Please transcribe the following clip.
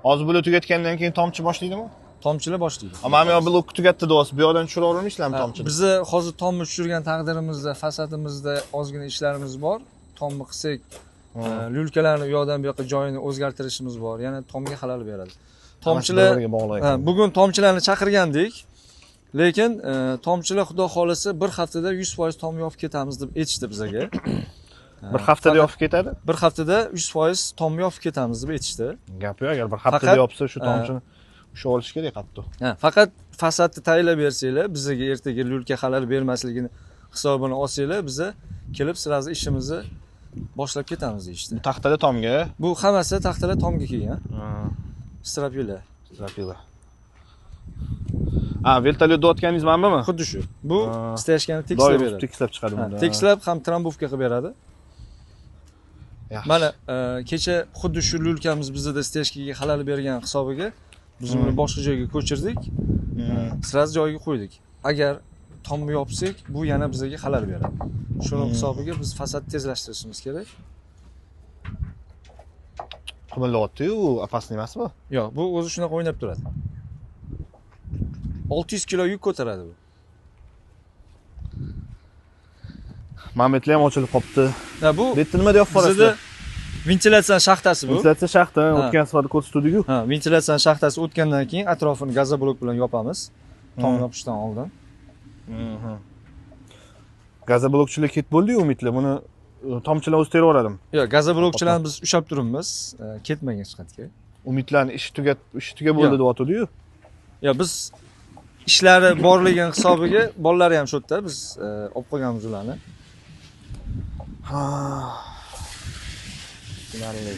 Hozir bular tugatgandan keyin tomchi boshlaydimi? Tomchilar boshlaydi. Mana bu yoq blokni tugatdi deyapsiz. Bu yoqdan tushira olmaysizlarmi tomchini? Bizni hozir tomni tushirgan taqdirimizda fasadimizda ozgina ishlarimiz bor. Tomni qilsak, lyulkalarni u yoqdan bu yoqqa joyini o'zgartirishimiz bor. Yana tomga xalal beradi. Tomchilar bugun tomchilarni chaqirgandik. Lekin tomchilar xudo xolasa bir haftada 100% tom yopib ketamiz deb aytishdi bizaga. Bir haftada yopib ketadi? Bir haftada 100% tom yopib ketamiz deb aytishdi. Gap yo'q, agar bir haftada yopsa shu tomchini ushlab olish kerak qattiq. Faqat fasadni tayyorlab bersanglar, bizga ertaga lyulka xalal bermasligini hisobini olsanglar, biza kelib sразу ishimizni boshlab ketamiz deyishdi. Bu taxtada tomga? Bu hammasi taxtalar tomga kelgan. Strapila. Strapila. Vertolyot deyotganingiz mana bumi? Xuddi shu. Bu stejkani tekislab beradi. Tekislab chiqadi bunda. Tekislab ham trambovka qilib beradi. Mana kecha xuddi shu lyulkamiz bizda stejkaga xalal bergan hisobiga biz uni boshqa joyga ko'chirdik. Sразу joyiga qo'ydik. Agar tomni yopsak, bu yana bizga xalal beradi. Shuni hisobiga biz fasad tezlashtirishimiz kerak. Qimirlayapti-yu, opasli emasmi? Yo'q, bu o'zi shunaqa o'ynab turadi. 600 kilo yuk ko'taradi bu. Mametlar ham ochilib qopti. Ha, bu yerda nima deyapsiz? Bizda ventilyatsiya shaxtasi bu. Ventilyatsiya shaxti, o'tgan safarda ko'rsatdik-ku. Ha, ventilyatsiya shaxtasi o'tgandan keyin atrofini gazoblok bilan yopamiz. Tom yopishdan oldin. Gazoblokchilar ketib bo'ldi-yu, Umidlar. Buni tomchilar o'zi teraveradimi? Yo'q, gazoblokchilarni biz ushlab turibmiz, ketmagan hech qayerga. Umidlarning ishi tugab, ishi tugab bo'ldi deyotdi-yu. Yo'q, biz ishlari borligini hisobiga bolalari ham shu yerda biz olib qo'yganmiz ularni. Ha. Tushunarli.